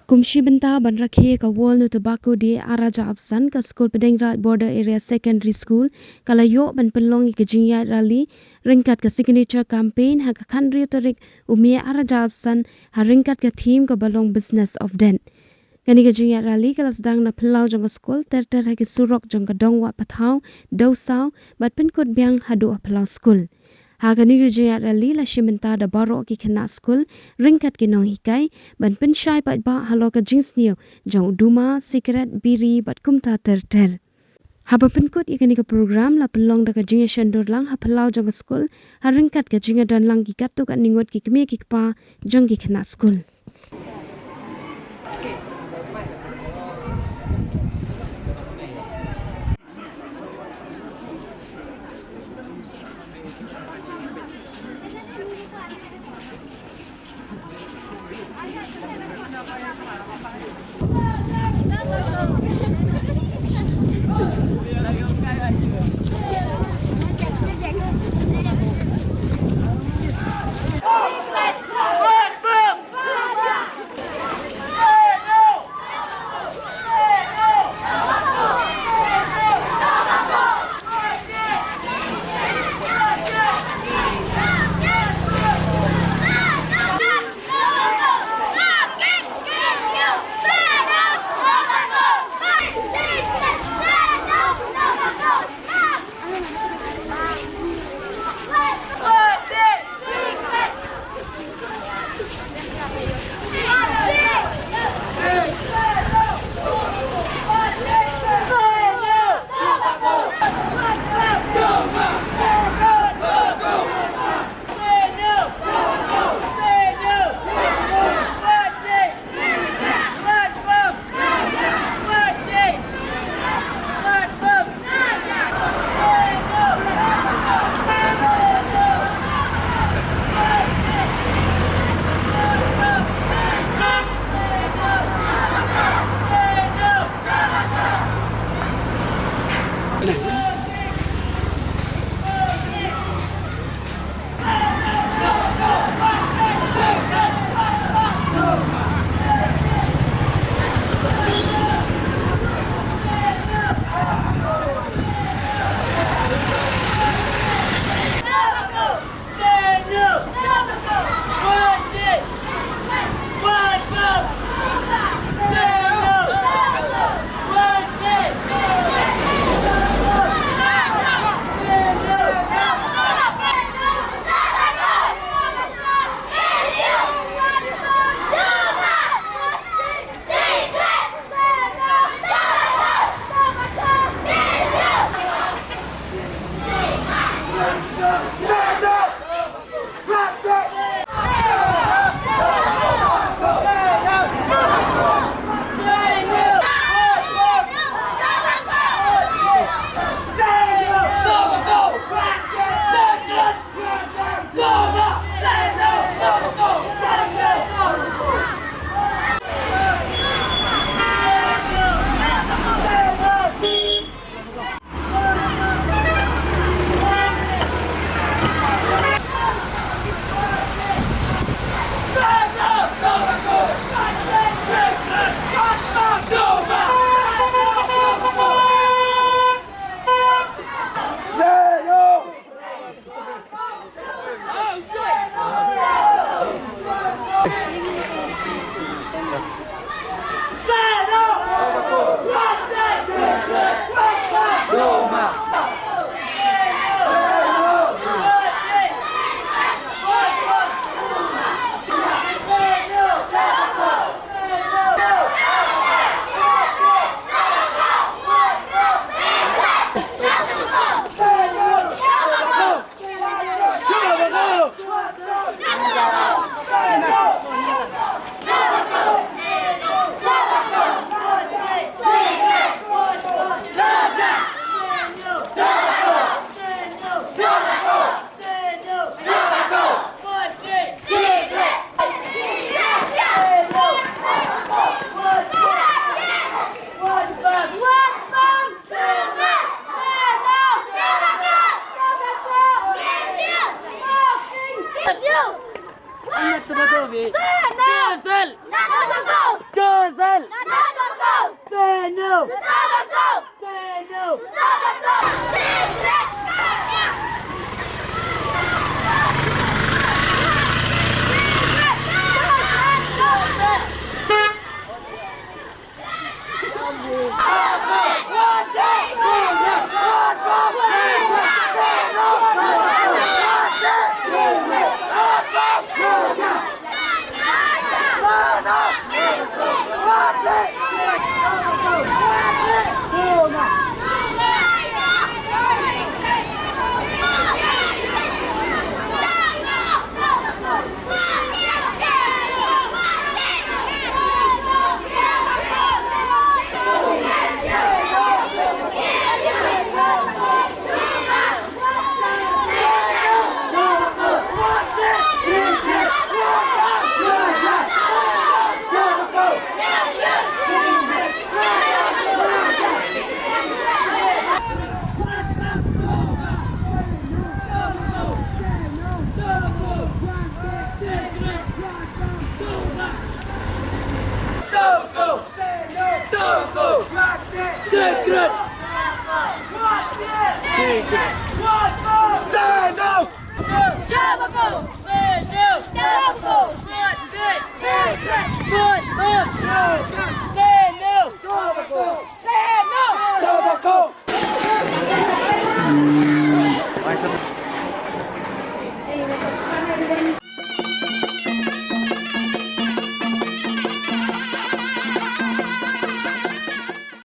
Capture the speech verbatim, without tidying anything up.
Kum shi bynta ban rakhe ka World No Tobacco Day ar hajar arphew san, ka skul Pdeng Raij Border Area Secondary School ka la ïoh ban pynlong ïa ka jingïaid rally ryngkat ka signature campaign ha ka khathynriew tarik u May ar hajar arphew san, ha ryngkat ka theme kaba long Business of Death. Kane ka jingïaid rally ka la sdang na phyllaw jong ka skul, ter ter ha ki surok jong ka Dong Wah Pathaw, Dewsaw, bad pynkut biang haduh ha phyllaw skul. Ha kane ka jingïaid rally la shim bynta da baroh ki khynnah skul ryngkat ki nonghikai, ban pynshai paidbah halor ka jingsniew jong u duma, sikret, biri bad kumta ter ter. Haba pynkut ïa kane ka program la pynlong da ka jingïashem dur lang ha phyllaw jong ka skul, ha ryngkat ka jingïadon lang ki katto katne ngut ki kmie ki kpa jong ki khynnah skul. Say no! Say no! Say no! Secret! Secret! Say no! Tobacco! Say no! Tobacco! Say no! Say no! Tobacco! Say no! Tobacco!